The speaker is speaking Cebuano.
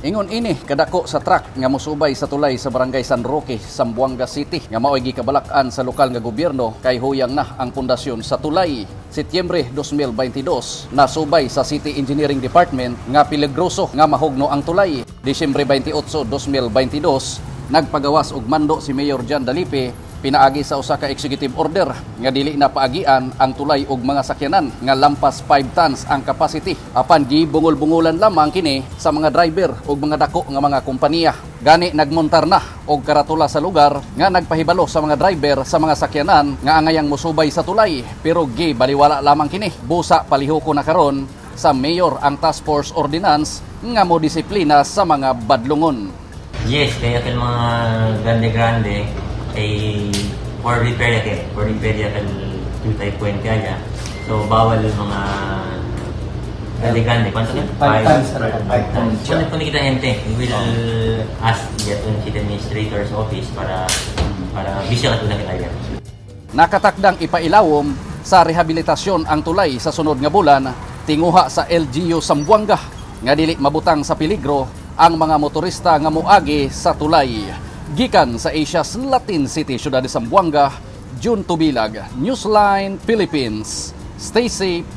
Ingon ini kadako sa truck nga mosubay sa tulay sa Barangay San Roque, Zamboanga City, nga maoy gikabalak-an sa lokal nga gobyerno kay huyang na ang pundasyon sa tulay. Setyembre 2022, nasubay sa City Engineering Department nga peligroso nga mahugno ang tulay. Disyembre 28, 2022, nagpagawas og mando si Mayor John Dalipe pinaagi sa usa ka executive order nga dili na paagian ang tulay og mga sakyanan nga lampas 5 tons ang capacity. Apan gibungol-bungulan lamang kini sa mga driver ug mga dako nga mga kompanya. Gani nagmontar na og karatula sa lugar nga nagpahibalo sa mga driver sa mga sakyanan nga angayang mosubay sa tulay, pero gibaliwala lamang kini. Busa palihoko na karon sa mayor ang task force ordinance nga mo disiplina sa mga badlungon. Yes, kaya kay mga grande-grande ay for repair kay for repair kay jutay puente aya. So bawal mga grande-grande. Kwanto ka? 5 tons. 5 tons. Kung kita gente, we will ask the city administrator's office para bisya ka kita aya. Nakatakdang ipailawom sa rehabilitasyon ang tulay sa sunod nga bulan, tinguha sa LGU Zamboanga nga dili mabutang sa peligro ang mga motorista nga moagi sa tulay. Gikan sa Asia's Latin City, Syudad de Zamboanga, June Tubilag, Newsline Philippines. Stay safe.